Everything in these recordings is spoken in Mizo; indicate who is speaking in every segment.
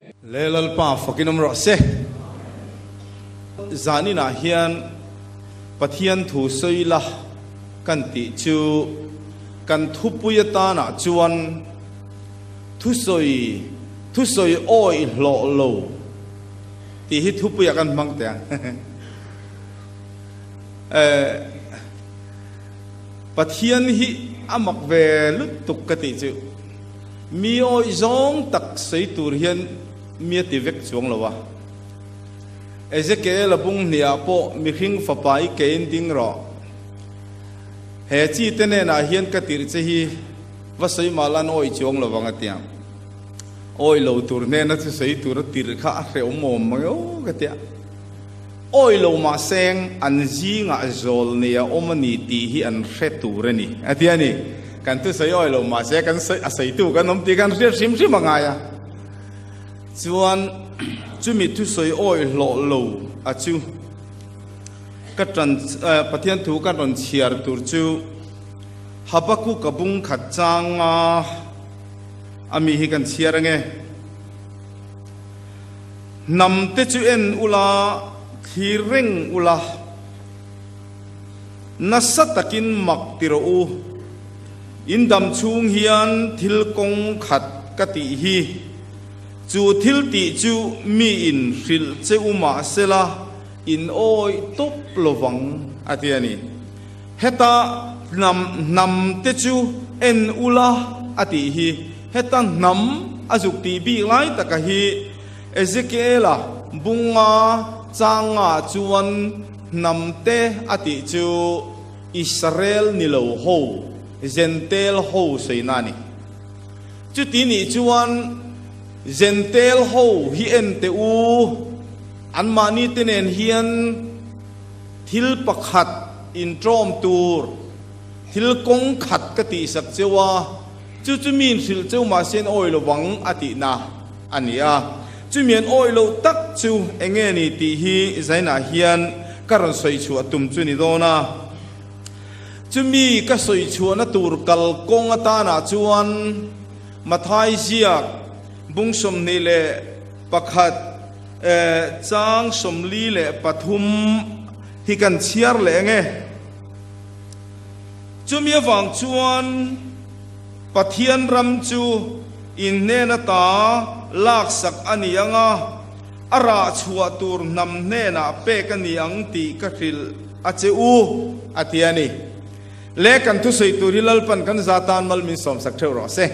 Speaker 1: Le Lalpa fakin awm rawh se. Zaninah hian Pathian thu sawi la kan tih chu kan thupui atanah chuan thusawi thusawi awih hlawh lo tih hi thupuiah kan hmang teh ang. Pathian hi a mak ve lutuk ka tih chu. Mi awih zawng tak sawi tur hian mi a ti vek chuang lo a. Ezekiel-a bung hniah pawh mihring fapa i kein ding rawh. He chi te hnenah hian ka tirh che hi va sawi mah la an awih chuang lo vang a tia. Awih lo tur hnena chu sawi tur a tirh kha a hrehawm awm mang e aw ka tia. Awih lo mah seng an zingah zawl nei a awm a ni tih hi an hre tur a ni, a ti a ni. Kan thusawi awih lo mah se kan sawi a sawitu kan awm tih kan hriat hrim hrim a ngai a. Chuan chumi thusawi awih hlawh lo a chu ka tan Pathian thu kan rawn chhiar tur chu Habakkuk a bung khat changa a mi hi kan chhiar ange. Hnam te chu en ula, thlir reng ula, nasa takin mak ti rawh u. In dam chhung hian thil kawng khat ka tih hi, chu thil tih chu mi in hrilh che u mah sela in awih tawp lovang, a ti a ni. Heta hnam hnam te chu en ula, a tih hi. Heta hnam a zuk tih bik lai taka hi Ezekiela bunga changa chuan hnam te a tih chu Israel ni lo ho, Jentail ho sawina a ni. Chuti nih chuan Jentail ho hi en teh u, anmahni te nen hian thil pakhat inṭawm tur, thil kawng khat ka tihsak cheu a, Chu chu miin hrilh cheu mahse an awih lovang a tihna a ni a. Chumi an awih loh tak chu eng nge ni tih hi Zainah hian ka rawn sawi chhuah tum chu ni dawn a. Chumi ka sawi chhuahna tur kalkawng atanah chuan Mathai ziak bung 21 chang 43 hi kan chhiar leh eng e. Chumi avang chuan Pathian ram chu in hnen ata laksak a ni ang a, a rah chhuah tur hnam hnenah pek a ni ang tih ka hrilh a che u, a ti a ni. Le kan thusawi tur hi Lalpan kan za tan mal min sawmsak theuh rawh se.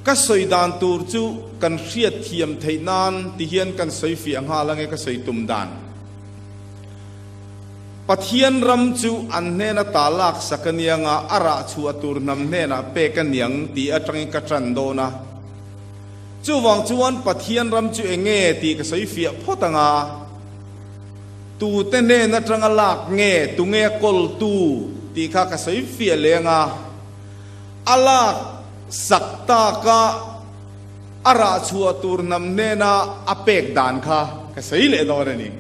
Speaker 1: Ka sawi dan tur chu kan hriat thiam theih nan ti hian kan sawi fiah nghal ange ka sawi tum dan. Pathian ram chu an hnena ta laksak a niang a, a rah chhuah tur hnam hnenah pek a niang tih atangin ka tan dawn a. Chuvang chuan Pathian ram chu eng nge tih ka sawi fiah phawt ang a, tute hnen atanga lak nge, tunge a kawltu tih kha ka sawi fiah leh ang a, a lak sak taka a rah chhuah tur hnam hnena a pek dan kha ka sawi leh dawn a ni.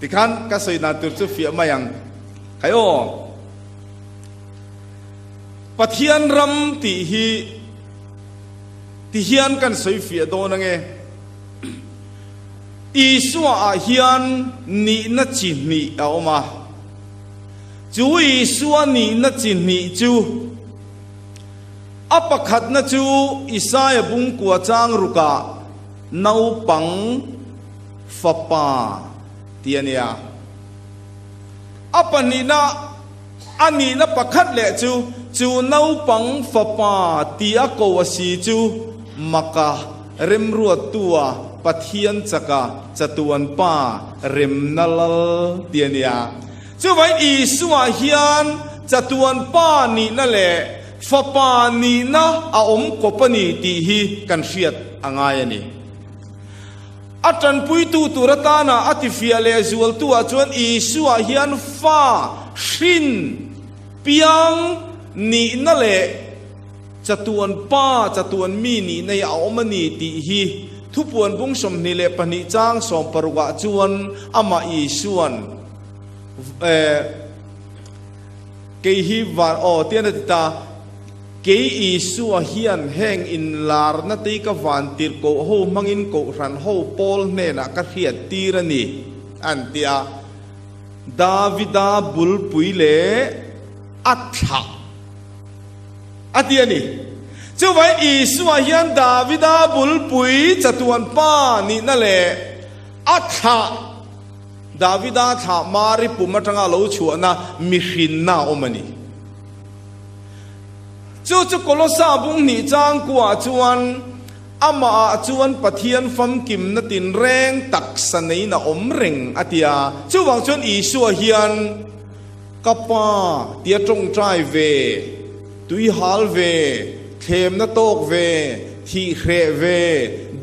Speaker 1: Tikhan ka sawi dan tur chu fiah mai ang. Khai aw. Pathian ram tih hi ti hian kan sawi fiah dawn ange. Isua ah hian nihna chi hnih a awm a. Chu Isua nihna chi hnih chu a pakhatna chu Isaia bungkua chang rukah naupang Fapa ti a nia. A pahnihna, a nihna pakhat leh chu, chu naupang fapa ti a ko a si chu maka remruattua Pathian chaka chatuan pa remna lal ti a nia. Chuvangin Isua hian chatuan pa nihna leh fapa nihna a awm kawp a ni tih hi kan hriat a ngai a ni. A tanpuitu tur atana a tifiah leh zualtuah chuan Isua hian fa, hrin, piang, nihna leh chatuan pa, chatuan mi nihna hi a awm a ni tih hi Thupuan bung 22 chang 16 ah chuan amah Isuan kei hi van aw tian a ti ta. Kei Isua hian heng inlarna te hi ka vantirhkoh ho hmangin kohhran ho pawl hnenah ka hriattir a ni, an ti a. Davida bulpui leh a thlah a ti a ni. Chuvangin Isua hian Davida bulpui chatuan pa nihna leh a thlah, Davida thlah Mari pum atanga a lo chhuahna mihrinna a awm a ni. Chu chu Kolosa bung hnih changkuah chuan Amahah chuan Pathian famkimna tinreng taksa neiin a awm reng a ti a. Chuvang chuan Isua hian, Ka Pa tia tawngtai ve, tui hal ve, thlemna tawk ve, thih hreh ve,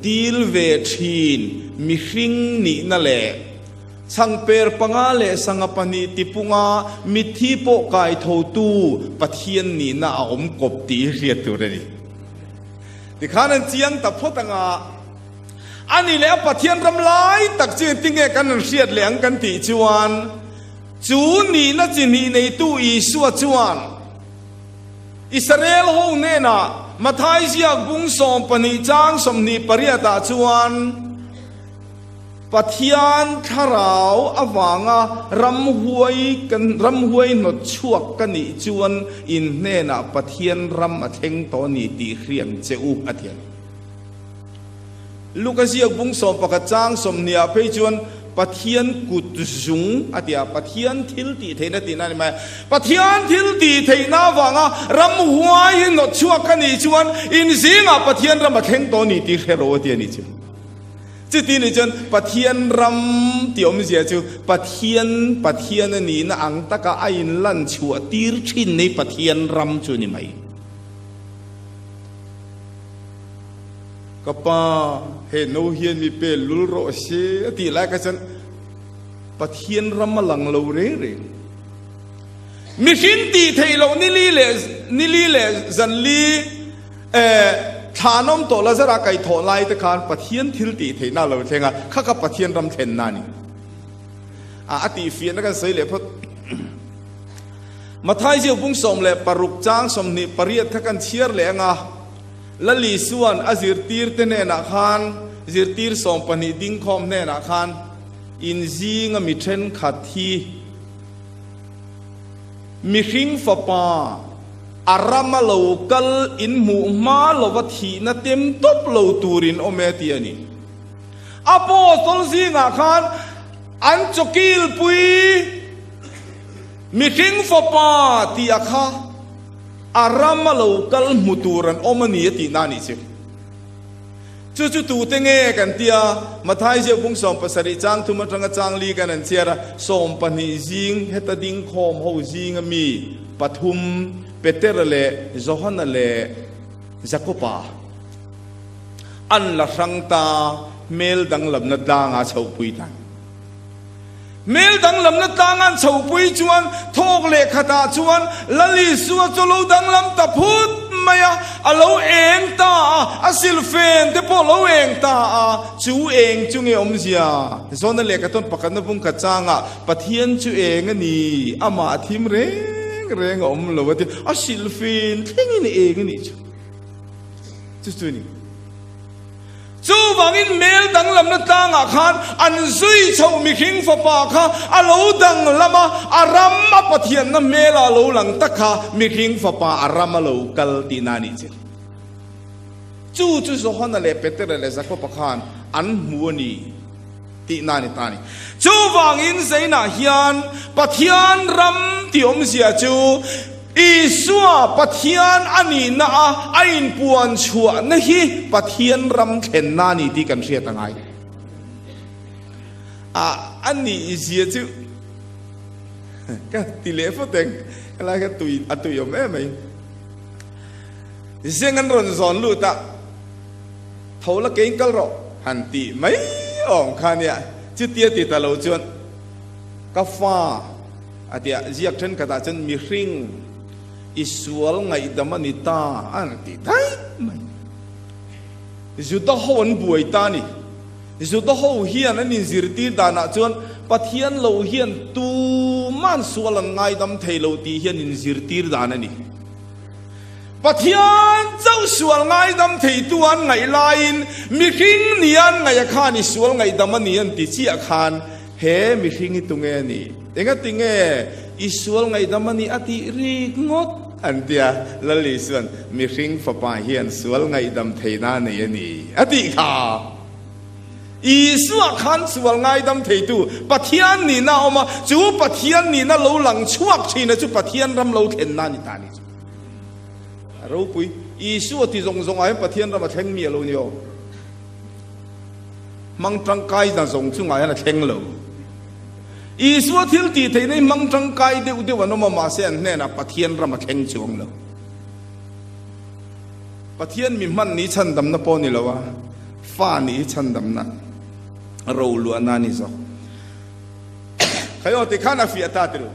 Speaker 1: dil ve thin mihring nihna leh chhangper panga leh sangha pahnih tipunga mitthi pawh kaithotu Pathian nihna a awm kawp tih hi hriat tur a ni. Tikhan an chiang ta phawt anga, a ni leh a Pathian ram lai tak chu engtinge kan han hriat leh ang kan tih chuan, chu nihna chi hnih neitu Isua chuan Israel ho hnenah Mathai ziak bung 12 chang 28 ah chuan, Pathian thlarau avanga ramhuai kan ramhuai hnawt chhuak ka nih chuan in hnenah Pathian ram a thleng tawh a ni tih hriam che u a ti a ni. Luka ziak bung 11 chang 20 ah phei chuan Pathian kut zung a ti a, Pathian thil tih theihna tihna a ni mai a. Pathian thil tih theihna avanga ramhuai hi hnawt chhuak ka nih chuan in zingah Pathian ram a thleng tawh a ni tih hre rawh a ti a ni chu. Chuti nih chuan Pathian ram tih awmzia chu Pathian Pathian a nihna ang taka a inlan chhuah tir thin nei Pathian ram chu a ni mai. Ka pa, he no hian mi pel lul rawh se a tih lai kha chuan Pathian ram a lang lo reng reng. Mihring tih theih loh ni li leh ni li leh zan li Eh, thlanawm tawh Lazara kaihthawh lai te khan Pathian thil tih theihna a lo thleng a, kha kha Pathian ram thlenna a ni. A, a tihfiahna kan sawi leh phawt. Mathai ziak bung 16 chang 28 kha kan chhiar leh ang a, Lal Isua'n a zirtirte hnenah khan, zirtir 12 dingkhawm hnenah khan, In zinga mi thenkhat hi, Mihring fapa, a rama lo kal in hmuh hma lova thihna tem tawp lo turin awm e tih a ni. Apostol zingah khan an chawkilpui mihring fapa tih a kha a rama lo kal hmu tur an awm a ni a tihna a nih chu. Chu chu tute nge kan tia? Mathai ziak bung 70 chang thum atanga chang li kan an chhiar a, 12 zing heta ding khawm ho zinga mi pathum, Petera leh Johana leh Jakoba an la hrang ta, hmel danglamna tlanga chhohpui ta. Hmel danglamna tlanga an chhohpui chuan thawk leh khatah chuan Lal Isua chu lo danglam ta phut mai a, a lo eng ta a, a silfen te pawh lo eng ta a, chu eng chu nge awmzia? Zawna lehkha tawn pakhatna bung khat changah Pathian chu eng a ni, amah a thim reng reng a awm lo a ti, a silfen thlengin eng a nih chu. Chu chu a ni. Chuvangin mel danglamna tlangah khan an zui chhoh mihring fapa kha a lo danglam a, a ram a Pathianna hmelah a lo lang tak kha mihring fapa a ram a lo kal tihna a nih che. Chu chu Johana leh Petera leh Jakoba khan an hmu a ni tihna a ni ta a ni. Chuvangin Zainah hian Pathian ram tih awmzia chu Isua Pathian a nihna a a inpuan chhuahna hi Pathian ram thlenna a ni tih kan hriat a ngai. A a nih zia chu ka ti leh fawt eng, helai kha tui a tui awm em mai. Zeng an rawn zawn lut a, tho la kein kal rawh han tih mai awm kha nia, chutia ti ta lo chuan ka fa A ti a, ziak thenkhatah chuan mihring i sual ngaihdam a ni ta a han ti daih mai. Juda ho an buai ta a ni. Juda ho hian an inzirtir danah chuan Pathian lo hian tuman sual an ngaidam thei lo tih hian inzirtir dan a ni. Pathian chauh sual ngaidam theitu an ngaih laiin mihring ni an ngaih a khan i sual ngaihdam a ni an ti chiah khan he mihring hi tunge a nih? Engatinge i sual ngaihdam a nih a tih rik ngawt? An ti a, Lal Isuan mihring fapa hian sual ngaihdam theihna a nei a ni a tih kha. Isua khan sual ngaidam theitu Pathian nihna a awm a, chu Pathian nihna lo lang chhuak thina chu Pathian ram lo thlenna a ni ta a ni chu. A ropui. Isua ti zawng zawngah hian Pathian ram a thleng mi a lo ni aw. Hmang tangkai na zawng chungah hian a thleng lo. Isua thil tih theihna hi hmang tangkai deuh deuh an awm a, mahse an hnenah Pathian ram a thleng chuang lo. Pathian mi hman ni chhandamna pawh ni lo a, fa nih hi chhandamna roluahna a ni zawk. Khai aw tikhan a fiah ta tiru.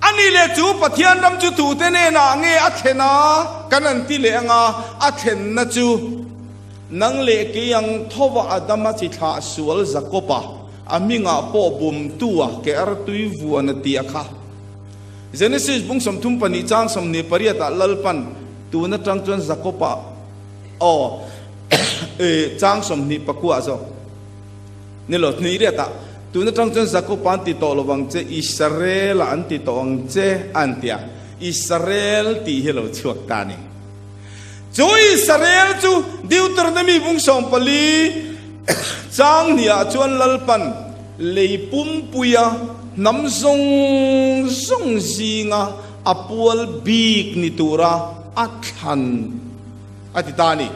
Speaker 1: A nih leh chu Pathian ram chu tute hnenah nge a thlen a kan an ti leh anga, a thlenna chu nang leh kei ang thova Adama chi thlah sual Jakob-a, a hmingah pawh bumtu a ke artui vuan a ti a kha. Genesis bung 32 chang 28 ah Lalpan tun atang chuan Jakob-a aw chang 29 ah zawk ni lo hnih riat ah tun atang chuan Jakob-a an ti tawh lo vang che Israel-a an ti tawh ang che a an ti a, Israel tih hi a lo chhuak ta a ni. Chu Israel chu Deuteronomy bung 14 chang hnih ah chuan Lalpan Lei pumpuia hnam zawng zawng zinga a pual bik ni tura a thlan a ti ta a ni.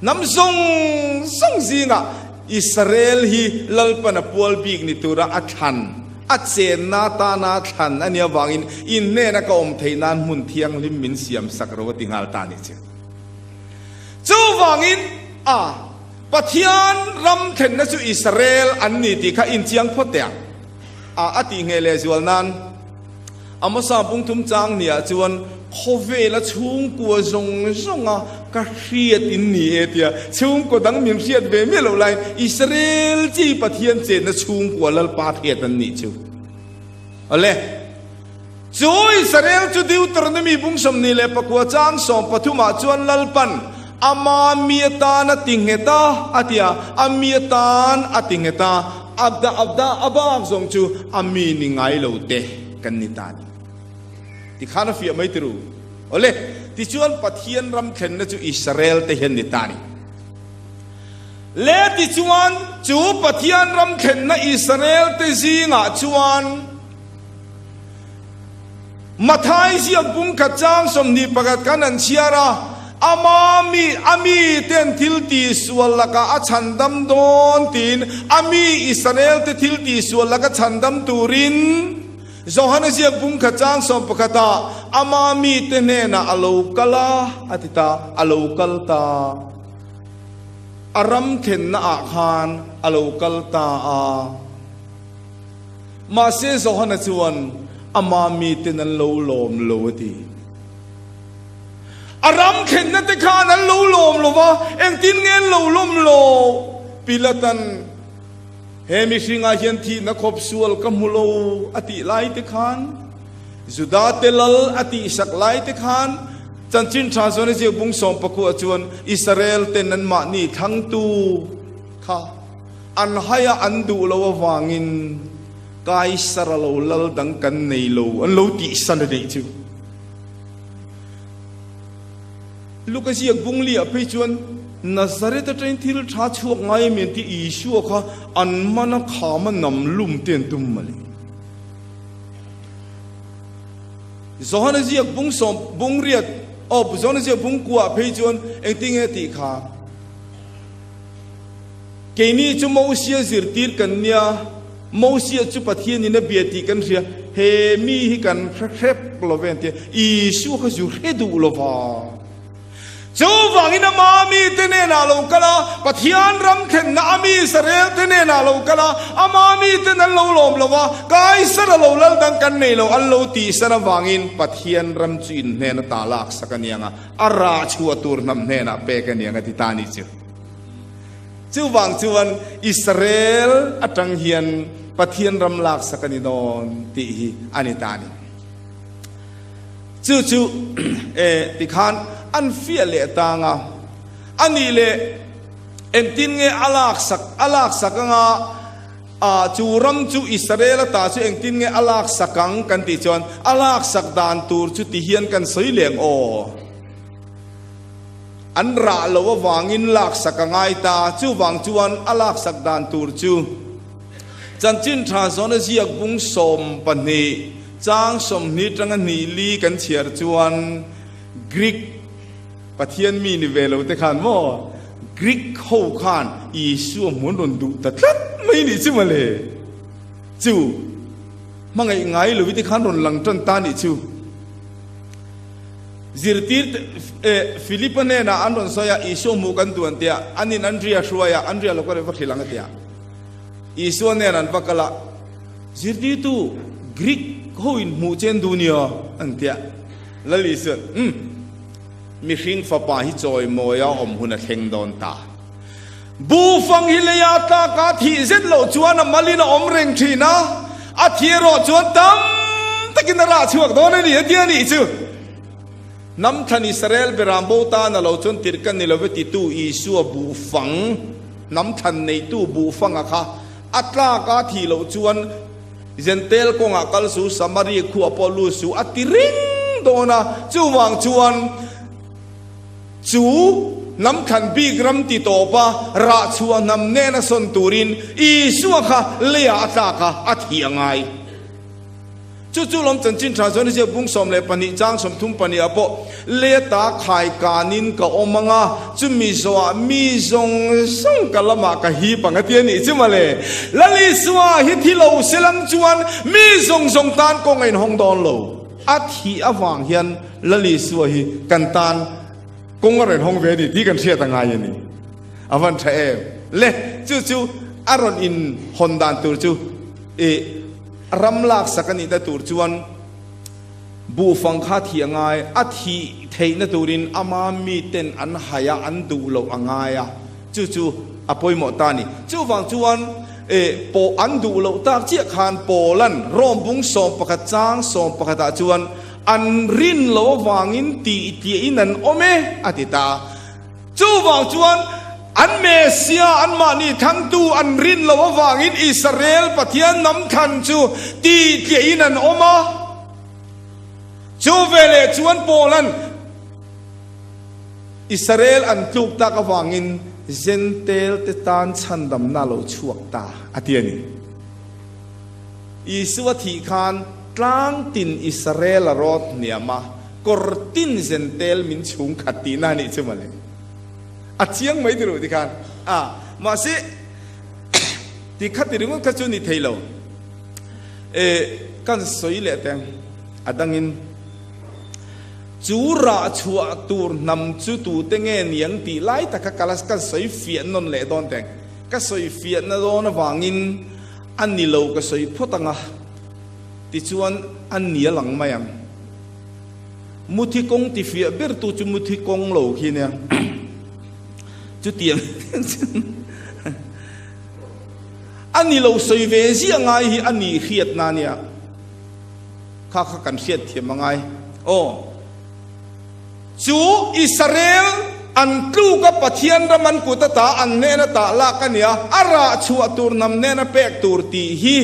Speaker 1: Hnam zawng zawng zingah Israel hi Lalpan a pual bik ni tura a thlan, a chenna atana a thlan a nih avangin in hnena ka awm theih nan hmun thianghlim min siam sak ro a ti nghal ta a nih chu. Chuvangin a. Pathian ram thlenna chu Israel an ni tih kha inchiang phawt teh ang. A a tih ngheh leh zual nan Amosa bungthum chang niah chuan khawvela chhungkua zawng zawnga ka hriat in ni e tia chhungkua dang min hriat ve miah loh laiin Israel chi Pathian chenna chhungkua Lalpa hriat an nih chu. Awle. Chu Israel chu Deuteronomy bung 29 chang 13 ah chuan Lalpan ama mi atan a ti nghet a, a ti a, a mi atan a ti nghet a, abda abda a bak zawng chu a mi ni ngai lo te kan ni ta a ni. Tikhan a fiah mai tiru. Awle, tichuan Pathian ram thlenna chu Israel te hian ni ta a ni. Le tichuan chu Pathian ram thlenna Israel te zingah chuan, Mathai ziak bung khat chang 21 khan an chhiar a, Ama mi, a mi ten thil tihsual lakah a chhandam dawn tiin a mi Israel te thil tihsual laka chhandam turin Johana ziak bung khat chang 11 ah ama mi te hnenah a lo kal a, a ti ta, a lo kal ta. A ram thenna ah khan a lo kal ta a. Mahse Johana chuan ama miten an lo lawm lo a ti. A ram thlenna te khan an lo lawm lo va, engtin nge an lo lawm lo? Pilatan, He mihringah hian thihna khawp sual ka hmu lo a tih lai te khan, Juda te lal a tihsak lai te khan, Chanchin Tha Zuan a ziak bung 19 chuan Israel ten anmahni thlangtu kha, An haia an duh lo avangin Kaisara lo lal dang kan nei lo an lo tih san a neih chu. Luka ziak bung liah phei chuan Nazareth atangin thil tha chhuak ngai em an tih Isua kha an man a kham a nam lum te an tum mawle. Johana ziak bung sawm bung riat aw Johana ziak bung kuah phei chuan engtinge tih kha. Keini chu Mosia zirtir kan nia, Mosia chu Pathianin a bia tih kan hria, he mi hi kan hre hrep lo ve an ti a, Isua kha zu hre duh lo va. Chuvangin ama mite hnenah lo kal a, Pathian ram thlenna a mi Israel te hnenah lo kal a, ama miten an lo lawm lo va, Kaisar a lo lal dang kan nei lo an lo tihsan avangin Pathian ram chu in hnen ata laksak a niang a, a rah chhuah tur hnam hnenah pek a niang a ti ta a nih chu. Chuvang chuan Israel atang hian Pathian ram laksak a ni dawn tih hi a ni ta a ni. Chu chu e tikhan an fiah leh tang a, a nih leh engtin nge a laksak a laksak anga a chu ram chu Israel ata chu engtin nge a laksak ang kan tih chuan a laksak dan tur chu ti hian kan sawi leng aw. An rah lo avangin laksak a ngai ta, chuvang chuan a laksak dan tur chu Chanchin Tha Zawna ziak bung 12 chang 20 tanga hnih li kan chhiar chuan Greek Pathian mi ni ve lo te khan maw Greek ho khan Isua hmuan rawn duh ta tlat mai nih chu mawle chu hmangaih ngai lo te khan rawn lang tan ta nih chu. Zirtir te Philipa hnenah an rawn sawi a, Isua hmuh kan duh an ti a, anin Andria hruai a, Andria lo ka va hrilh ang a ti a. Isua nen an va kal a, Zirtirtu, Greek ho in hmuh chen duh nia an ti a. Lal Isuan, Umm, mihring fapa hi chawimawi a awm hun a thleng dawn ta. Buhfang hi leia tlaka thih zet loh chuan a malin a awm reng thin a, a thi erawh chuan tam takin a rah chhuak dawn a ni a ti a nih chu. Hnam thlan Israel beram bo tan a lo chuan tirh ka ni lo ve titu Isua buhfang, hnam thlan neitu buhfanga kha a tlaka thih loh chuan Jentail kawngah kal su, Samaria khua pawh lut su a ti reng dawn a, chuvang chuan, Chu hnam thlan bik ram ti tawp a, rah chhuah hnam nena sawn turin Isua kha leiah a tlak a, a thih a ngai. Chu chu lawm chanchin tha chuan Ziak bung 12 chang 32 ah pawh lei ata khai kanin ka awm ang a, chumi zawhah mi zawng zawng ka lamah ka hip ang a ti a nih chu mawle. Lal Isua hi thi lo se lam chuan mi zawng zawng tan kawng a inhawng dawn lo. A thih avang hian Lal Isua hi kan tan kawng a rawn hawng ve a ni tih kan hriat a ngai a ni. A van tha em? Le, chu chu a rawn in hawn dan tur chu i ram laksak a nihna tur chuan buhfang kha thih a ngai, a thih theihna turin ama miten an hai a, an duh loh a ngai a, chu chu a pawimawh ta a ni. Chuvang chuan E, pawh an duh loh tak chiah khan Paula'n Rome bung 11 chang 11 ah chuan an rin loh avangin tih tliahin an awm e a ti ta. Chuvang chuan an Messiah anmahni thangtu an rin loh avangin Israel Pathian hnam thlan chu tih tliahin an awm a. Chu veleh chuan Paula'n Israel an tluk tak avangin Jentail te tan chhandamna a lo chhuak ta, a ti a ni. Isua thih khan tlang tin Israel a rawt hniam a, kawr tin Jentail min chhung khat tihna a nih chu mawle. A chiang mai ti ruh ti khan. A, mahse, ti kha ti ringawt kha chu ni thei lo. E, kan sawi leh teng a dangin. Chu rah chhuah tur hnam chu tute nge niang tih lai taka ka la ka sawi fiah nawn leh dawn teng. Ka sawi fiahna dawn avangin a ni lo ka sawi phawt ang a, tichuan a ni a lang mai ang. Muthi kawng ti fiah ber tu chu muthi kawng lo khi nia. Chutiang a ni lo sawi ve ziah ngai hi a ni hriatna nia. Kha kha kan hriat thiam a ngai. Aw. Chu Israel an tluk a Pathian ram an kut ata an hnen ata lak a nia, a rah chhuah tur hnam hnena pek tur tih hi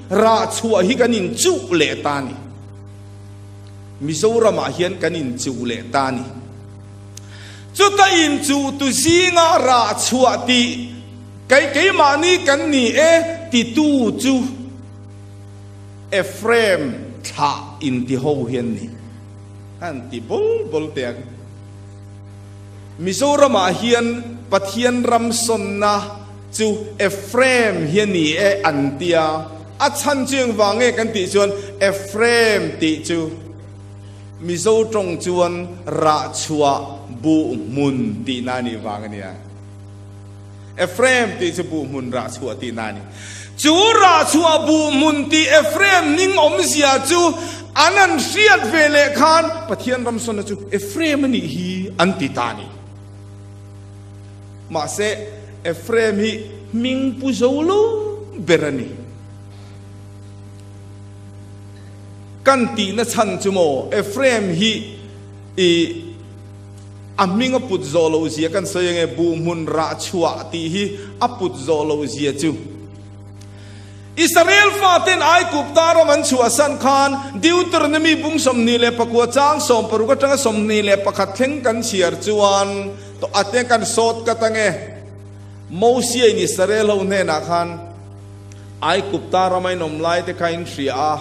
Speaker 1: rah chhuah hi kan inchuh leh ta a ni. Mizoramah hian kan inchuh leh ta a ni. Chuta inchuh tu zinga rah chhuah tih kei keimahni kan ni e titu chu Ephraim thlah inti ho hi an ni. An ti bul bul teh ang. Mizoramah hian Pathian ram sawnna chu Ephraim hi a ni e an ti a. A chhan chu engvang nge kan tih chuan Ephraim tih chu Mizo tawng chuan rahchhuah buh hmun tihna a nih vang a nia. Ephraim tih chu buh hmun rah chhuah tihna a ni. Chu rah chhuah buh hmun tih Ephraim ning awmzia chu an an hriat ve leh khan Pathian ram sawnna chu Ephraim a nih hi an ti ta a ni. Mahse, Ephraim hi hming pu zo lo ber a ni. Kan tihna chhan chu maw Ephraim hi i a hming a put zawh loh zia kan sawi ange, buh hmun rah chhuah tih hi a put zawh loh zia chu. Israel faten Aigupta ram an chhuahsan khan Deuteronomy bung 29 chang 60 atanga 21 thleng kan chhiar chuan tawh a te kan sawt kat ange. Mosia in Israel ho hnenah khan Aigupta rama in awm lai te kha in hria a,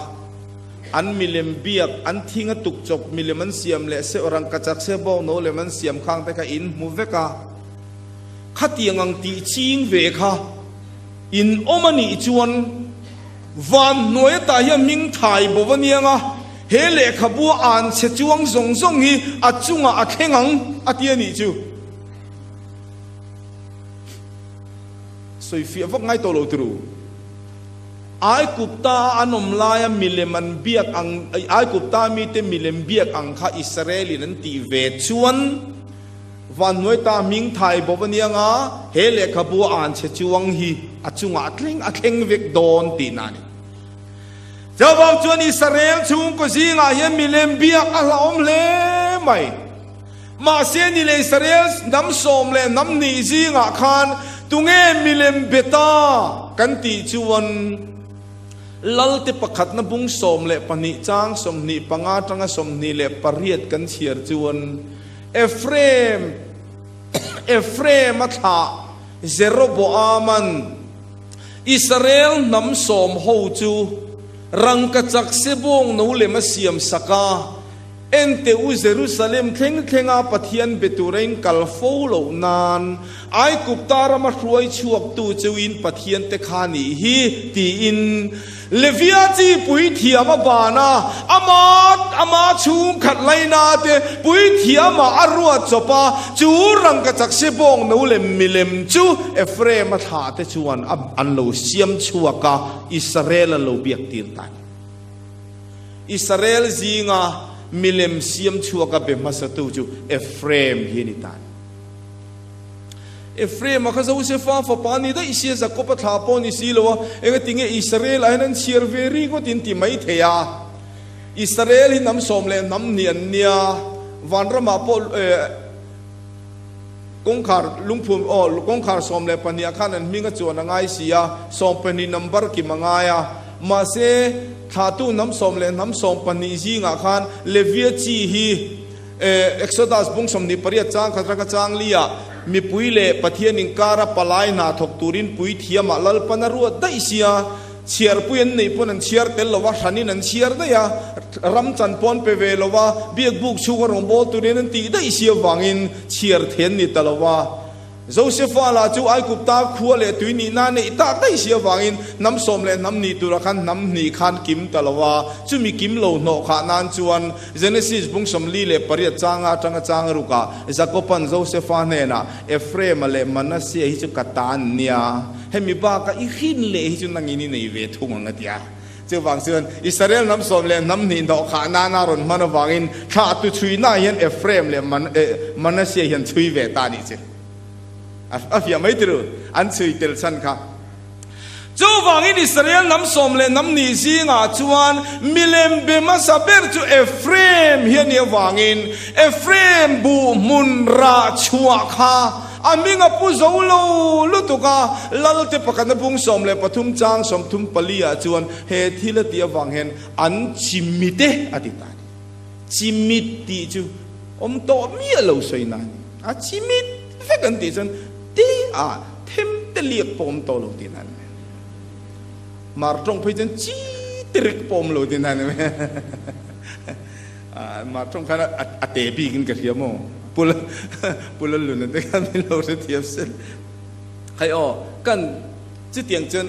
Speaker 1: an milem biak, an thing a tuk chawp milem an siam leh seuh rangkachak se bawk no lem an siam khang te kha in hmu vek a, khatiang ang tih ching ve kha In awm a nih chuan van hnuai atah hian hming thai bo a niang a, he lehkhabu a an chhe chuang zawng zawng hi a chungah a thleng ang a ti a nih chu. Sawifiah vak ngai tawh lo turu. Aigupta a an awm laia milem an biak ang, Aigupta mite milem biak ang kha Israel-in an tih ve chuan, Vanhnuai ta hming thai bawk a nia nga, he lehkhabu a an chhe chuang hi a chungah a thleng a thleng vek dawn tihna a ni. Chuvang chuan Israel chhungkaw zingah hian milem biak a hlauhawm hle mai. Mahse ni leh Israel hnam sawm leh hnam hnih zingah khan tunge milem be ta kan tih chuan Lalte pakhatna bung 12 chang 25 atanga 28 kan chhiar chuan Ephraim, Ephraim-a thlah Jeroboam-a'n Israel hnam sawm ho chu rangkachak sebawng no lem a siam sak a, Ente u Jerusalem thleng thlenga Pathian be tura in kal fo loh nan Aigupta rama hruai chhuaktu cheuin Pathian te kha nih hi, tiin Levia chi puithiam a ban a, ama ama chhungkhat laina te puithiamah a ruat chawp a, chu rangkachak sebawng no lem milem chu Ephraim-a thlah te chuan a an lo siam chhuak a, Israel an lo biak tir ta a ni. Israel zinga milem siam chhuak a be hmasatu chu Ephraim hi a ni ta a ni. Ephraim-a kha Josefa fapa ni daih sia Jakob-a thla pawh ni si lo a, engatinge Israel-ah hian an chhiar ve ringawt in ti mai thei a. Israel hi hnam sawm leh hnam hnih an nia, vanramah pawh kawngkhar lungphum aw kawngkhar 12 ah khan an hming a chuan a ngai si a, 12 number kim a ngai a. Mahse, thlahtu hnam sawm leh hnam 12 zingah khan Levia chi hi, Exodus bung 28 chang khat ranga chang liah mipui leh Pathian inkara palai hna thawk turin puithiamah Lalpan a ruat daih sia, chhiarpui an neih pawn an chhiar tel lo a, hranin an chhiar daih a, ram chan pawn pe ve lo a, biakbuk chhunga rawngbâwl turin an tih daih sia vangin chhiar then ni ta lo a. Josefa lah chu Aigupta khua leh tui nihna a neih tak daih si avangin hnam sawm leh hnam hnih turah khan hnam hnih khan kim ta lo a, chumi kim lo hnawh khah nan chuan Genesis bung 48 changa atanga chang rukah Jakoban Josefa hnenah, Ephraim-a leh Manasseh hi chu ka ta an nia, hemi baka i hrin leh hi chu nangin i nei ve thung ang a ti a. Chuvang chuan Israel hnam sawm leh hnam hnih hnawh khah nana rawn hman avangin thlahtu chhuina hian Ephraim leh Manasseh hian chhui ve ta a nih chu. A fiah mai tiru, an chhui tel chhan kha. Chuvangin Israel hnam sawm leh hnam hnih zingah chuan milem be hmasa ber chu Ephraim hi a nih avangin Ephraim buh hmun rah chhuah kha A hming a pu zo lo lutuk a, Lalte pakhatna bung 13 chang 34 ah chuan he thil a tih avang hian an chimit e a ti ta a ni. Chimit tih chu awm tawh miah lo sawi na a ni. A chimit vek an tih chuan te ah them te liak pawh awm tawh lo tih na a ni. Mar tawng phei chuan chi te rek pawh awm lo tih na a ni. Mah tawng khan a te bik in ka hria maw? Pul pul a lun te khan min lo hre thiam sel. Hei aw, kan chutiang chuan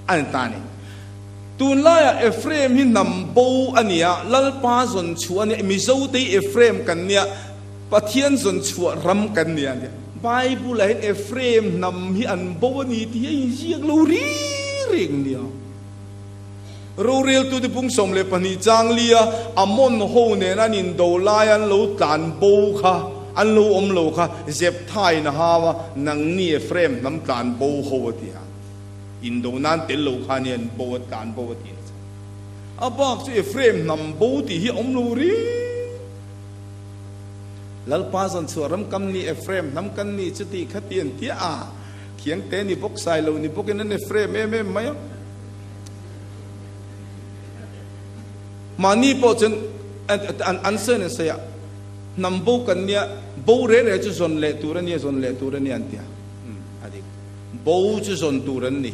Speaker 1: an ta ni. Tunlaiah Ephraim hi hnam bo a ni a, Lalpa zawn chhuah a nia, Mizo te hi Ephraim kan nia, Pathian zawn chhuah ram kan nia a nia. Bible ah hian Ephraim hnam hi an bo a ni tih hi a inziak lo ri reng nia. Roreltute pung 12 chang lia Ammon ho nen an indo lai an lo tlan bo kha, an lo awm lo kha, Jeptha-in a hau a, Nangni Ephraim hnam tlan bo ho a ti a. Indo nan tel lo kha nia an bo a, tlan bo a ti nasa. A bak chu Ephraim hnam bo tih hi a awm lo rih. Lalpa zawn chhuah ram kam ni Ephraim hnam kan ni chu tih kha ti an tia a, Khiangte ni bawk Sailo ni bawkin an Ephraim em em mai a. Mahni pawh chuan an sawi an sawi a, hnam bo kan nia, bo reh reh chu zawn leh tur a nia, zawn leh tur a nia an ti a. A dik. Bo chu zawn tur an ni.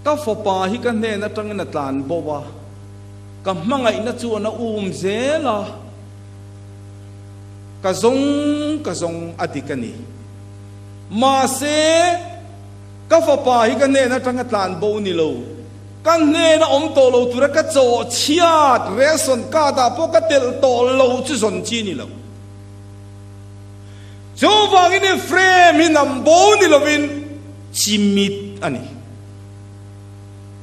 Speaker 1: Ka fapa hi ka hnen atangin a tlan bo a, ka hmangaihna chuan a um zel a, ka zawng ka zawng a dik a ni. Mahse, ka fapa hi ka hnen atanga tlan bo ni lo, ka hnena awm tawh lo tura ka chawh chhiat ration card ah pawh ka telh tawh lo chu zawn chi ni lo. Chuvangin Ephraim hi hnam bo ni lovin chimit a ni.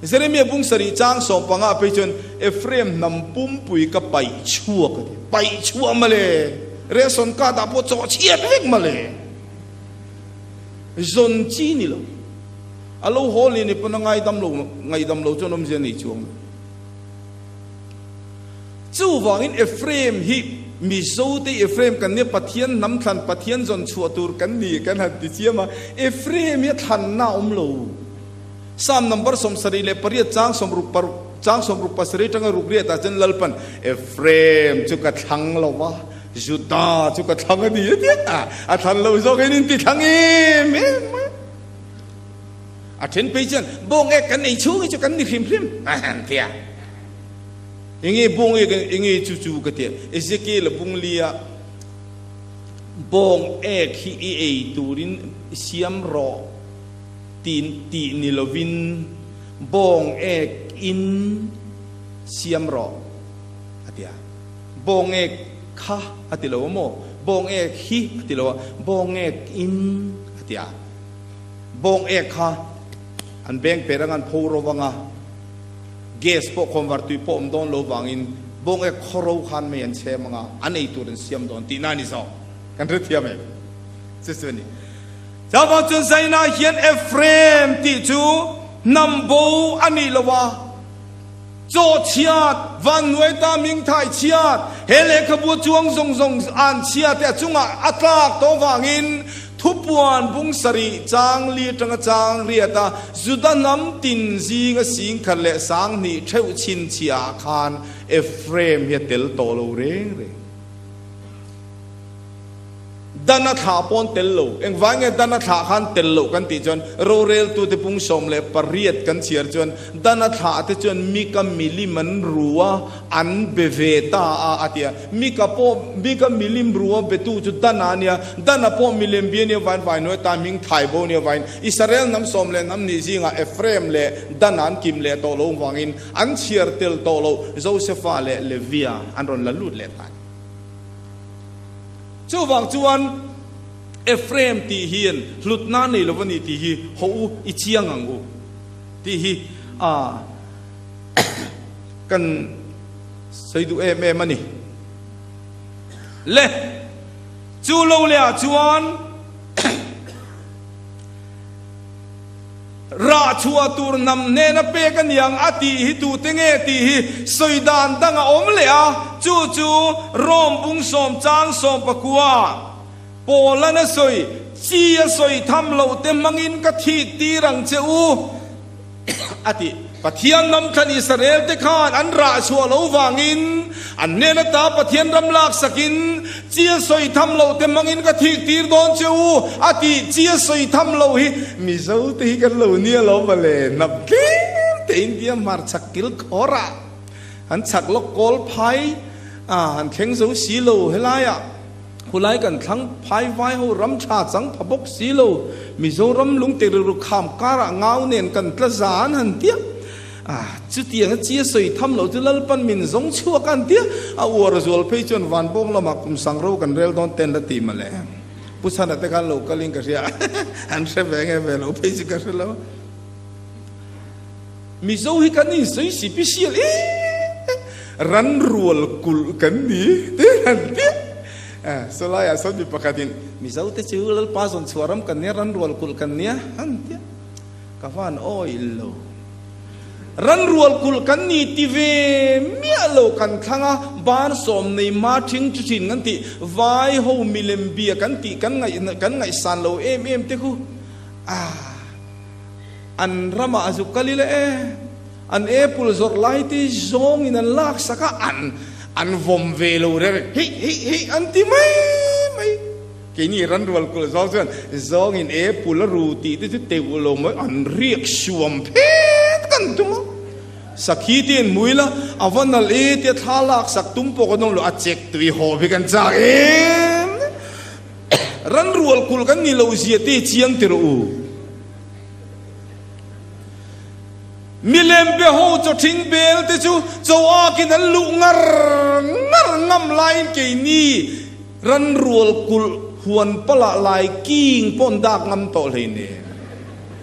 Speaker 1: Jeremia bung sarih chang sawmpanga phei chuan Ephraim hnam pumpui ka paih chhuak a ti. Paih chhuah mawle, ration card ah pawh chawh chhiat vek mawle. Zawn chi ni lo. A lo haw leh ni pawn a ngaidam lo, ngaihdam lo chuan awmzia nei chuang lo. Chuvangin Ephraim hi Mizote Ephraim kan nia, Pathian hnam thlan, Pathian zawn chhuah tur kan ni kan han ti chiam a, Ephraim hi a thlanna a awm lo. Psalm number 78 chang sawmruk paruk chang sawmruk pasarih atanga ruk riatah chuan Lalpan Ephraim chu ka thlang lo va, Judah chu ka thlang a ni a ti a, a thlan lo zawk hian in ti thlang em em mai. A then phei chuan bawng ek kan ei chhung hi chu kan ni hrim hrim a han ti a. Enge bawng ek enge chu chu ka ti a. Ezekiel a bung li a bawng ek hi i ei turin siam rawh tin tih ni lovin bawng ek in siam rawh a ti a. Bawng ek kha a ti lo a maw? Bawng ek hi a ti lo a, bawng ek in a ti a. Bawng ek kha an beng per anga an pho ro vang a, gas pawh khawnvar tui pawh awm dawn lo vangin bawng ek khaw ro khan mei an chhem anga an ei tur an siam dawn tihna a ni zawk. Kan hrethiam em? Chu chu a ni. Chuvang chuan Zaina hian Ephraim tih chu hnam bo a nih lo a, Chaw chhiat, vannuai ta ming thai chhiat, he lehkhabu chuang zawng zawng an chhia te a chungah a tlak tawh vangin thupuan bung sarih chang li atanga chang riat a Juda hnam tin zinga singkhat leh sanghnih theuh chhinchhiah ah khan Ephraim hi a tel tawh lo reng reng. Dan a thlah pawn tel lo. Engvai nge dan a thlah khan tel loh kan tih chuan roreltute pung 18 kan chhiar chuan dan a thlah te chuan Mika milim an ru a, an be ve ta a a ti a. Mika pawh Mika milim ru a betu chu Dan a nia, Dan a pawh milem bia nia vain vai nuai ta hming thai bo nia vain Israel hnam sawm leh hnam nih zingah Ephraim leh Dan an kim leh tawh lo vangin an chhiar tel tawh loh Josefa leh Levia an rawn la lut leh ta a ni. Chuvang chuan Ephraim tih hian hlutna a nei lo a ni tih hi haw u i chiang ang u tih hi a kan sawi duh em em a ni. Le chu lo leh ah chuan Rah chhuah tur hnam hnena pek a niang a tih hi tute nge tih hi sawi dan dang a awm leh a, chu chu Rome bung sawm chang sawm pakua Paulan a sawi, Chi a sawi tham loh te hmangin ka thik tir ang che u a ti. Pathian ram thlan Israel te khan an rah chhuah lo vangin an hnen ata Pathian ram laksakin Chi a sawi tham loh te hmangin ka thik tir dawn che u a tih chi a sawi tham loh hi Mizo te hi kan lo nia lo mawle hnap tlem te India hmarchhak kil khawr ah han chhak lawk kawl phai a han thleng zo si lo helai ah Khulai kan thlang phai vai ho ram tha chang pha bawk si lo, Mizoram lungte rilru kham karah ngau nen kan tla za an han tia. Ah, chutiang a chi a sawi tham loh chu Lalpan min zawng chhuak a an tia. A uar zual phei chuan Vanbawng lamah kum sang ro kan rel dawn ten la ti mawle. Pu Chhana te khan lo kalin ka hria an hre ve nge ve lo phei chu ka hre lo. Mizo hi kan insawi sipisial em ran rual kulh kan ni te han ti a, saw laiah sawn mi pakhatin Mizo te chu Lalpa zawn chhuah ram kan nia ran rual kulh kan nia han ti a, ka van awih lo. Ranrual kulh kan ni ti ve miah lo kan thlang a, ban sawm nei hma thing thi thin kan tih, vai ho milem bia kan tih kan ngaih kan ngaihsan lo em em te khu ah an ramah a zuk kal ila e, an apple zawrh lai te zawngin an lak sak a, an an vawm ve lo reng reng hei hei hei an ti mai mai. Keini ranrual kulh zawng chuan zawngin apple a ru tih te chu teuh lo mai an riak suam phet kan tum a. Sakhi te in hmui la, a va nalh e tia thla lak sak tum pawh kan awm lo, a chek tui haw hi kan chak em. Ranrual kulh kan ni lo zia te chiang ti rawh u. Milem be ho chaw thing bel te chu chaw akin an luh ngar ngar ngam laiin keini Ranrual kulh huan palah lai king pawh an dak ngam tawh hlei nen.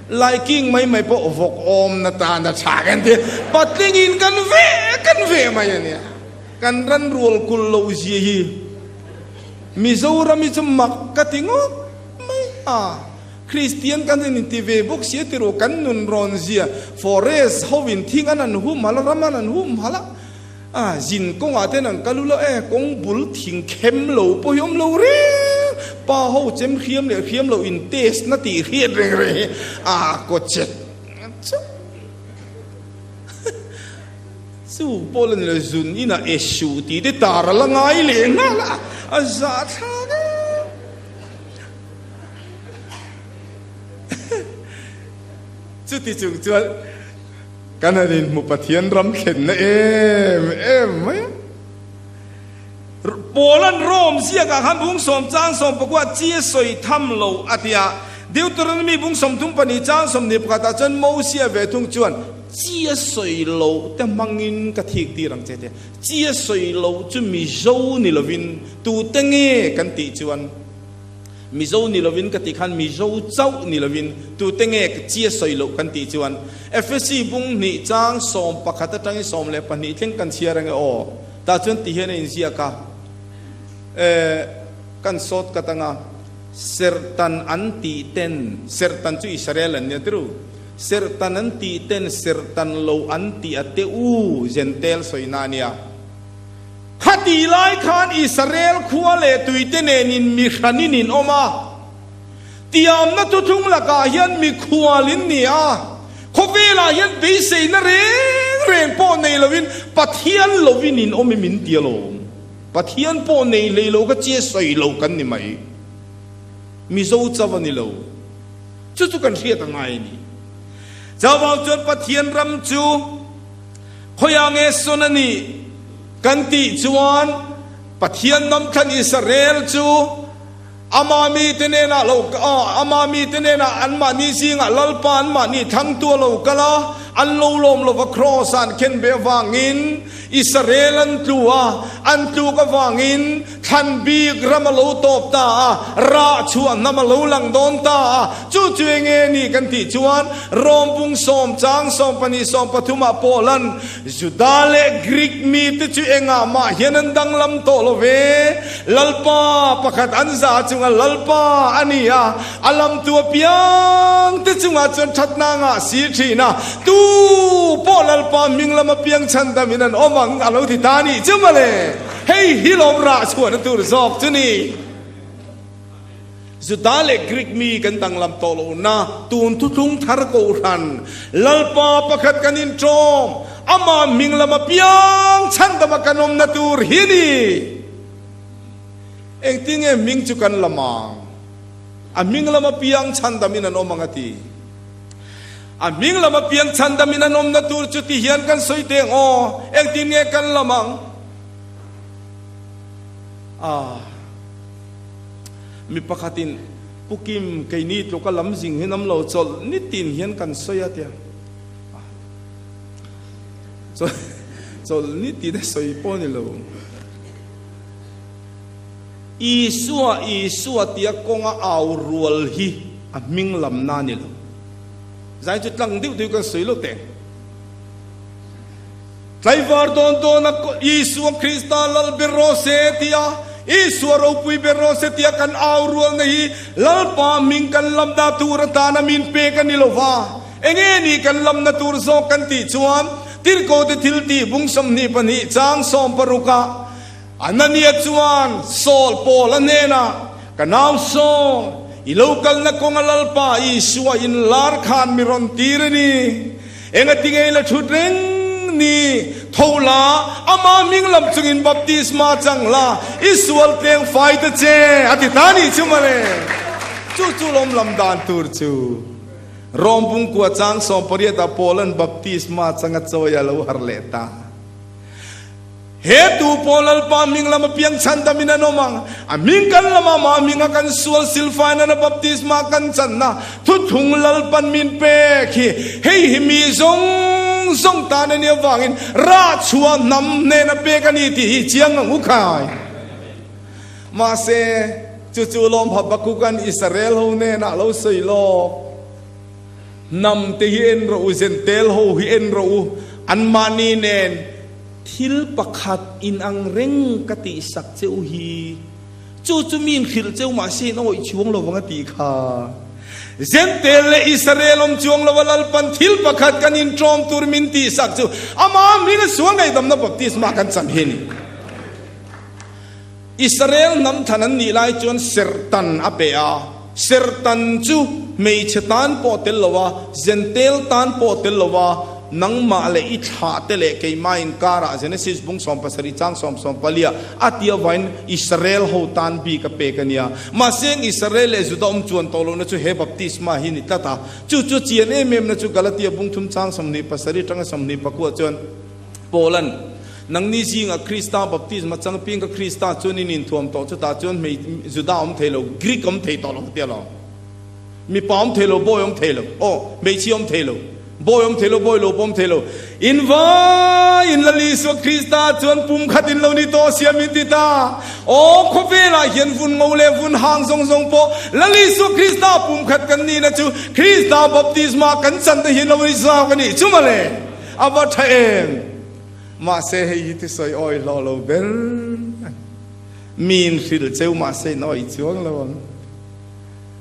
Speaker 1: Lai king mai mai pawh vawk awmna tan a tha kan ti. Patlingin kan ve kan ve mai a nia. Kan ranrual kulh loh zia hi Mizoram hi chu mak ka ti ngawt mai a. Kristian kan inti ve bawk sia ti ru kan nun rawn zia forest hovin thing an an humhalh a, ram an an humhalh a. A zin kawngah ten an kal ula e, kawng bul thing khem lo pawh hi awm lo reng, pa ho chem hriam leh hriam lo in test na tih hriat reng reng hi a kaw chet chu chu pawh la ni lo zun inah e suh tih te tar a la ngai leh nghal a, a zahthlak e. Chuti chung chuan. Kan han inhmu Pathian ram thlenna em em mai a. Paula'n Rome ziakah khan bung sawm chang sawm pakua chi a sawi tham lo a ti a. Deuteronomy bung 34 chang 21 ah chuan Mosia ve thung chuan chi a sawi loh te hmangin ka thik tir ang che tia. Chi a sawi loh chu Mizo ni lovin tute nge kan tih chuan Mizo ni lovin ka tih khan Mizo chauh ni lovin tute nge ka chia sawi loh kan tih chuan Efesi bung hnih chang 11 atangin 12 thleng kan chhiar ange aw. Tah chuan ti hian a inziak a, e kan sawt ka tang a, Serhtan an tih ten, Serhtan chu Israel an nia tiru, Serhtan an tih ten Serhtan lo an tih a te u Jentail sawina a nia. Khatih lai khan Israel khua leh tuite nenin mi hranin in awm a, tiamna thuthlung lakah hian mikhual in ni a, khawvelah hian beiseina reng reng pawh nei loin Pathian lovin in awm i min ti alawm. Pathian pawh nei hlei lo kha che sawi lo kan ni mai. Mizo chauh a ni lo. Chu chu kan hriat a ngai a ni. Chuvang chuan Pathian ram chu. Khawiah nge sawn a nih kan tih chuan Pathian namthlan Israel chu ama mite nenah lo ama mite nenah anmahni zingah Lalpa anmahni thlangtu a lo kal a, an lo lawm lova kraws ah an khen ve avangin Israel an tlu a, an tluk avangin Thlan bik ram a lo tawp ta a, rah chhuah hnam a lo lang dawn ta a, chu chu eng nge ni kan tih chuan Rom bung sawm chang 12 13 ah pawh lan Juda leh Greek mite chu engah mah hian an danglam tawh lo ve. Lalpa pakhat an za chunga Lalpa a ni a, a lamtu apiang te chungah chuan thatna ngah si thin a, tu pawh Lalpa hming lam apiang chhandamin an awm ang a lo ti ta a nih chu mawle. Hei hi lawm rah chhuahna tur zawk chu ni. Juda leh Greek mi kan danglam tawh lohna tun thuthlung thar kohhran Lalpa pakhat kan inṭawm, amah hming lam apiang chhandama kan awmna tur hi a ni. Engtin nge hming chu kan lam ang? A hming lam apiang chhandamin an awm ang a ti. A hming lam apiang chhandamin an awmna tur chu ti hian kan sawi teng aw, engtin nge kan lam ang? A Mi pakhatin, Pu Kim, keini tluka lam zing hi nam lo chawlh nitin hian kan sawi a tia. Chawlh nitin a sawi pawh a ni lo. Isua, Isua tia kawnga au rual hi a hming lamna a ni lo. Zai chu tlang deuh deuh kan sawi lo teng. Tlaivar dawn dawna Isua Krista Lal ber rawh se tia Isua ropui ber rawh se tia kan au rualna hi Lalpa hming kan lam dah tur atana min pek a ni lo va. Enge ni kan lamna tur zawk kan tih chuan Tirhkote thiltih bung 22 chang 60 ah Anania chuan Saul Paula hnenah, Ka nau Saul, i lo kalna kawnga Lalpa Isua inlar khan mi rawn tir a ni. Engati nge i la thut reng ni? Tho la, ama hming lam chungin baptisma chang la, i sual tleng fai ta che, a ti ta nih chu mawle. Chu chu lawm lam dan tur chu. Rom bungkua chang 18 ah Paula'n baptisma changa chawi a lo har leh ta. He tu pawh Lalpa hming lama piang chhandamin an awm ang. A hming kan lama mah hminga kan sual silfai nana baptisma kan channa thuthung Lalpan min pek hi hei hi mi zawng zawng tan a nih avangin rah chhuah hnam hnena pek a ni tih hi chiang ang u khai. Mahse, chu chu lawm Habakkuk-a'n Israel ho hnenah lo sawi lawk. Hnam te hi en rawh u, Zentel ho hi en rawh u, anmahni nen thil pakhat inang reng ka tihsak che u hi, chu chu mi inhrilh cheu mahse in awih chuang lo vang a tih kha. Zentel leh Israel awm chuang lova Lalpan thil pakhat kan inṭawm tur min tihsak chu amah hminga sual ngaihdamna baptisma kan chan hi a ni. Israel hnam than an nih lai chuan serhtan a pe a, serhtan chu hmeichhe tan pawh tel lo a, Zentel tan pawh tel lo a, nangmah leh i thlah te leh keimah inkarah Genesis bung 17 chang 74 a ti avain Israel ho tan bik a pek a nia. Mahse Israel leh Juda awm chuan tawh lohna chu he baptisma hi ni tlat a, chu chu chian em em na chu Galatia bung thum chang 27 atanga 24 chuan Paula'n, Nangni zingah Krista baptisma chang piang ka Krista chuan in inthuam tawh chutah chuan hmei Juda awm thei lo, Greek awm thei tawh lo ka ti alawm. Mipa awm thei lo, bawi awm thei lo, aw, hmeichhia awm thei lo, bawi awm thei lo, bawi lo pawh awm thei lo. In vai in Lal Isua Krista chuan pum khat in lo ni tawh sia min ti ta. Aw, khawvelah hian vun ngo leh vun hang zawng zawng pawh Lal Isua Krista pum khat kan nihna chu Krista baptisma kan chan te hian lo ni zau ka nih chu mawle. A va tha em? Mahse hei hi thusawi awi hlawh lo ber a ni. Miin hrilh cheu mahse in awi chuang lo ang.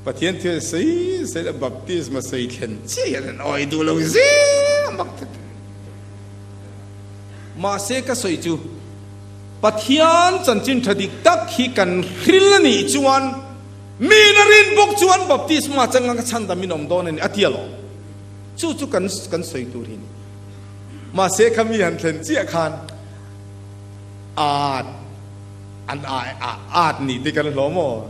Speaker 1: Pathian thil sawi sawi leh baptisma sawi thlen chiah hian an awi duh lo zel a mak tak. Mahse ka sawi chu Pathian chanchin tha dik tak hi kan hril a nih chuan miin a rin bawk chuan baptisma changa ka chhandam in awm dawn a ni a ti alawm. Chu chu kan kan sawi tur hi ni. Mahse kha mi han thlen chiah khan at an a a at nih te kan hlawh maw?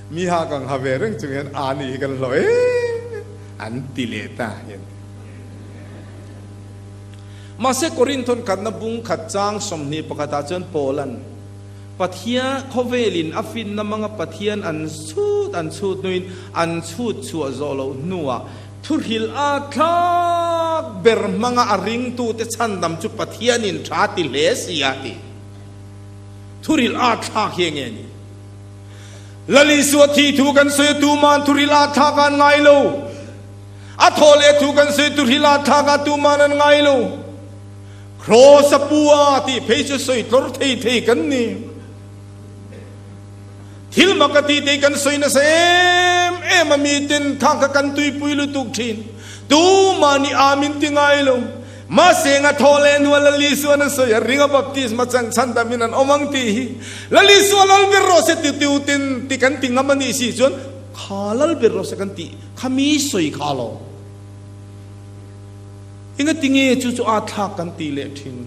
Speaker 1: Mi ha kang ha ve reng chung hian a nih hi kan hlawh e an ti leh ta hian ti. Mahse Korinthon khatna bung khat chang 21 ah chuan Paula'n Pathian khawvelin a finna hmanga Pathian an chhut an chhut hnuin an chhut chhuah zawh loh hnuah Thuhrilh a thlak ber hmanga a ringtute chhandam chu Pathianin tha ti hle si a ti. Thuhrilh a thlak hi enge ni? Lal Isua thi thu kan sawi a tuman thuhrilh a thlak an ngai lo. A thaw leh thu kan sawi thuhrilh a thlak a tuman an ngai lo. Kraws a pu a tih phei chu sawi tlawr thei thei kan ni. Thil mak a tih te kan sawi nasa em em a miten thang kha kan tuipui lutuk thin. Tumah nih a min ti ngai lo. Mahse nga thaw leh hnuah Lal Isuan a sawi a ring a baptisma chang chhan damin an awm ang tih hi. Lal Isua lal ber rawh se ti tiu tin ti kan ti ngam a nih si chuan kha lal ber rawh se kan tih kha mi sawi kha lo. Engatinge chu chu aa thlak kan tih leh thin.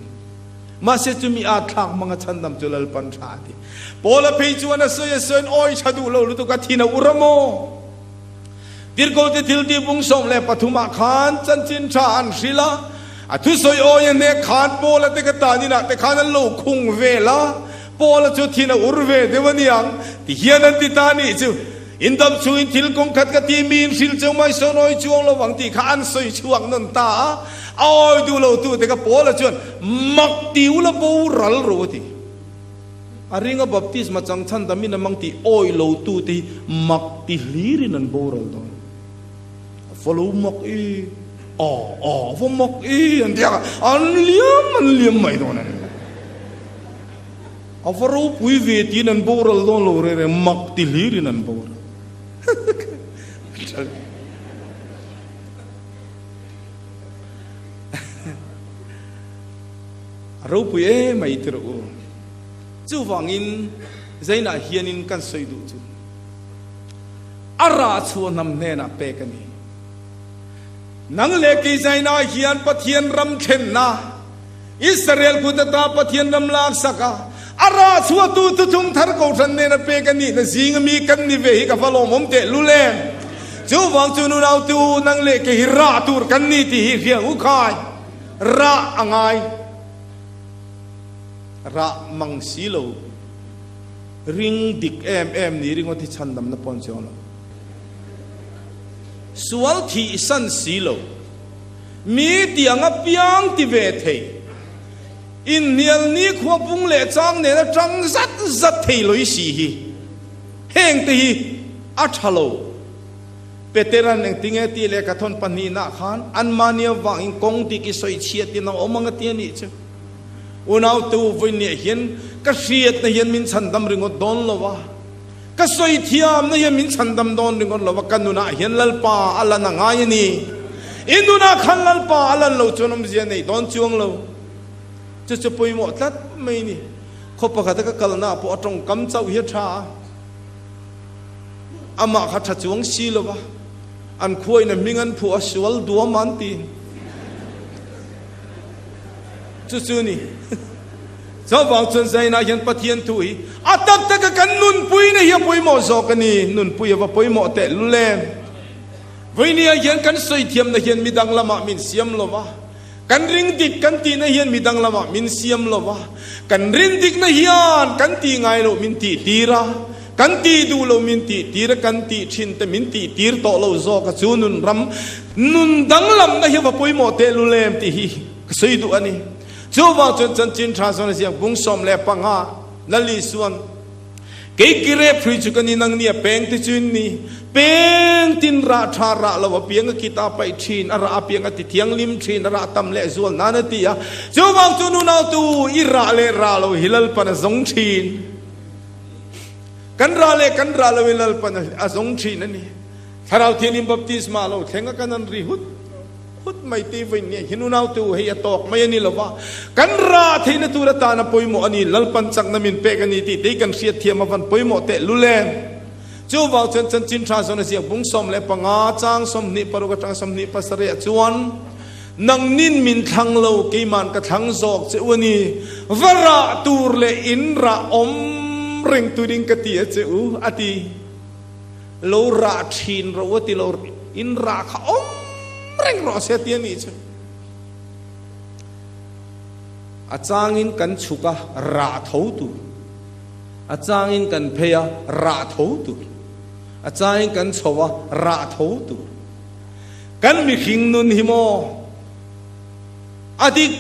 Speaker 1: Mahse chumi aa thlak hmang a chhandam chu Lalpan tha a ti. Paula phei chuan a sawi a sawiin awi tha duh lo lutuk a thin a ur a maw? Tirhkohte thiltih bung 13 ah khan chanchin tha an hrilh a, a thusawi awi a hnek khan Paula te ka tan inah te khan an lo khung vel a, Paula chu thin a ur ve deuh a niang ti hian an ti ta nih chu. In dam chungin thil kawng khat ka ti mi in hrilh cheu mai sawn awi chuang lo vang tih kha an sawi chhuak nawn ta a, a awi duh lo tu te kha Paula chuan mak ti ula boral rawh a ti. A ringa baptisma chang chhan damin a mang tih awi lo tu te hi mak ti hlirin an boral dawn. A follow mak i, a a va mak i an ti a, an liam an liam mai dawn a ni. A va ropui ve tiin an boral dawn lo reng reng, mak ti hlirin an boral. A ropui em mai ti rawh u. Chuvangin Zainah hianin kan sawi duh chu a rah chhuah hnam hnenah pek a ni. Nang leh kei Zainah hian Pathian ram thlenna, Israel kut ata Pathian ram laksak a, a rah chhuahtu Thuthlung Thar Kohhran nena pek a nihna zinga mi kan ni ve hi ka va lawmawm teh lul em! Chuvang chu nunautu nang leh kei hi rah tur kan ni tih hi hriang u khai. Rah a ngai. Rah mang si lo. Ring dik em em ni ringawt hi chhandamna pawh an chuang lo. Sual thih san si lo. Mi ti ang apiang ti ve thei. Inhnial nikhua bung leh chang nena tang zat zat thei loi si hi. Heng te hi a tha lo. Peteran engtinge tih leh ka thawn pahnihna khan anmahni avangin kawng dik i sawi chhiat in a awm ang a ti a nih chu. Unautu vawinia hian ka hriatna hian min chhandam ringawt dawn lo a, ka sawi thiamna hian min chhandam dawn ringawt lo a, ka nunah hian Lalpa a lan a ngai a ni. I nunah khan Lalpa a lan lo chuan awmzia nei dawn chuang lo. Chu chu pawimawh tlat mai a ni. Khaw pakhata ka kalnaah pawh a tawngkam chauh hi a tha a. Amah kha tha chuang si lo va, an khuain a hming an phuah a, sual duam an ti. Chu chu ni. Chuvang chuan Zainah hian Pathian thu hi a tak taka kan nunpuina hi a pawimawh zawk a ni. Nunpui a va pawimawh teh lul em. Vawinia hian kan sawi thiamna hian midang lamah min siam lo va. Kan ring dik kan tihna hian midang lamah min siam lo va, kan rin dikna hian kan tih ngai loh min tih tir a, kan tih duh loh min tih tir a, kan tih thin te min tih tir tawh lo zawk a, chu nun ram nun danglamna hi va pawimawh tehlul em tih hi ka sawi duh a ni. Chuvang chuan chanchin tha zawn a ziak bung 15 Lal Isuan, Kei ki rep hrui chu ka ni, nang nia peng te chu in ni. Peng tin rah tha rah lo apiang a kita paih thin, a rah apiang a ti thianghlim thin, a rah tam leh zual nan a ti a. Chuvang chu nunautu i rah leh rah lo hi Lalpan a zawng thin. Kan rah leh kan rah lo hi Lalpan a zawng thin a ni. Thlarau Thianghlim baptisma lo thleng a kan an ri hut hut mai te vawiin nge hi nunau te u hei a tawk mai a ni lova, kan rah theihna tur atana pawimawh a ni, Lalpan chakna min pek a ni tih te hi kan hriat thiam avan pawimawh teh lul em. Chuvang chuan chanchin tha zawn a ziak bung 15 chang 26 atanga 27 ah chuan, Nangnin min thlang lo, keiman ka thlang zawk che u a ni, va rah tur leh in rah awm reng turin ka ti a che u, a ti. Lo rah thin ro a ti lo, in rah kha awm reng rawh se ti a nih chu. A changin kan chhuk a, rah tho tur. A changin kan phei a, rah tho tur. A changin kan chho a, rah tho tur. Kan mihring nun hi maw a dik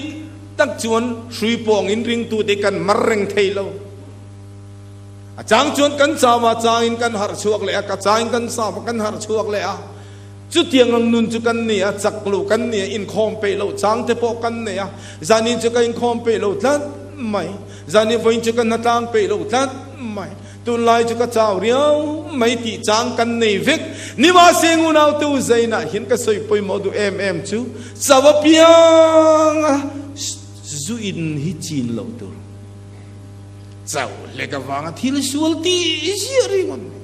Speaker 1: tak chuan hrui pawngin ringtute kan mar reng thei lo. A chang chuan kan chau a, changin kan harh chhuak leh a, ka changin kan chau a, kan harh chhuak leh a. Chutiang ang nun chu kan ni a, chak loh kan ni a, inkhawm peih loh chang te pawh kan nei a. Zanin chu ka inkhawm peih lo tlat mai, zanin vawiin chu ka hnatlang peih lo tlat mai, tunlai chu ka chau riau mai tih chang kan nei vek. Nimahse ngunau te u Zainah hian ka sawi pawimawh duh em em chu chau apianga zu in hi chin loh tur. Chauh hlek avanga thil sual tih ziah ringawt mai.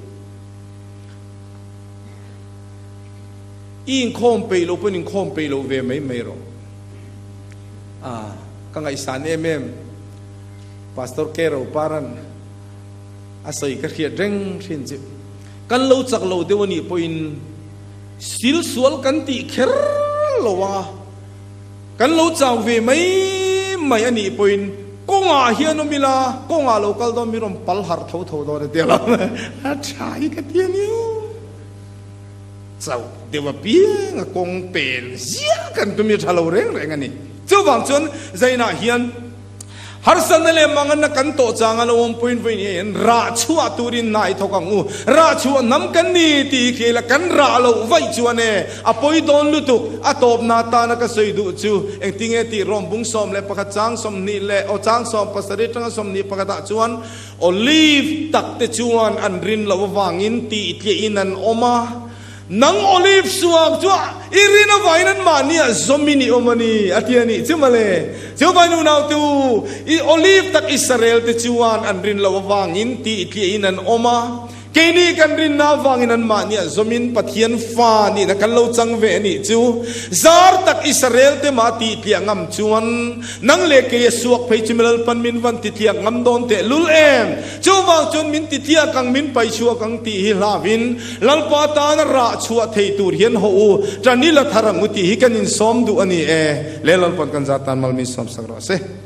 Speaker 1: I inkhawm peih loh pawhin inkhawm peih loh ve mai mai rawh. Ah, ka ngaihsan em em. Pastor K. Roparan a sawi ka hriat reng thin chu. Kan lo chak lo deuh a nih pawhin sil sual kan tih kher lo a. Kan lo chau ve mai mai a nih pawhin kawngah hian awm ila, kawngah lo kal dawn mi rawn pal harh tho tho dawn a ti a lo. A tha hi ka ti a ni o. Chauh deuh apiang a kawng pen ziah kan tum hi a tha lo reng reng a ni. Chuvang chuan Zainah hian Harsatna leh manganna kan tawh changa lo awm pawhin vawiin hian rah chhuah turin hna i thawk ang u. Rah chhuah hnam kan ni tih hi khel a, kan rah loh vaih chuan e, a pawi dawn lutuk. A tawpna atana ka sawi duh chu engtinge tih rawm bung 11 chang 20 leh aw chang 17 atanga 21 ah chuan Olive tak te chuan an rin loh avangin tih tliahin an awm a. Nang Olive suak chu i rin avangin anmahniah zawmin i awm a ni, a ti a nih chu mawle. Chuvangin unautu, i Olive tak Israel te chuan an rin loh avangin tihtliahin an awm a, keini kan rinna avangin anmahniah zawmin Pathian fa nihna kan lo chang ve a nih chu. Zar tak Israel te mah tihtliah ngam chuan nang leh kei a suak phei chu Lalpan min van titliak ngam dawn teh lul em? Chuvang chuan min titliak ang, min paihchhuak ang tih hi hlauhin Lalpa tana rah chhuah thei tur hian haw u, ṭan i la thar ang u tih hi kan insawm duh a ni e. Le Lalpan kan zat tan mal min sawmsak rawh se.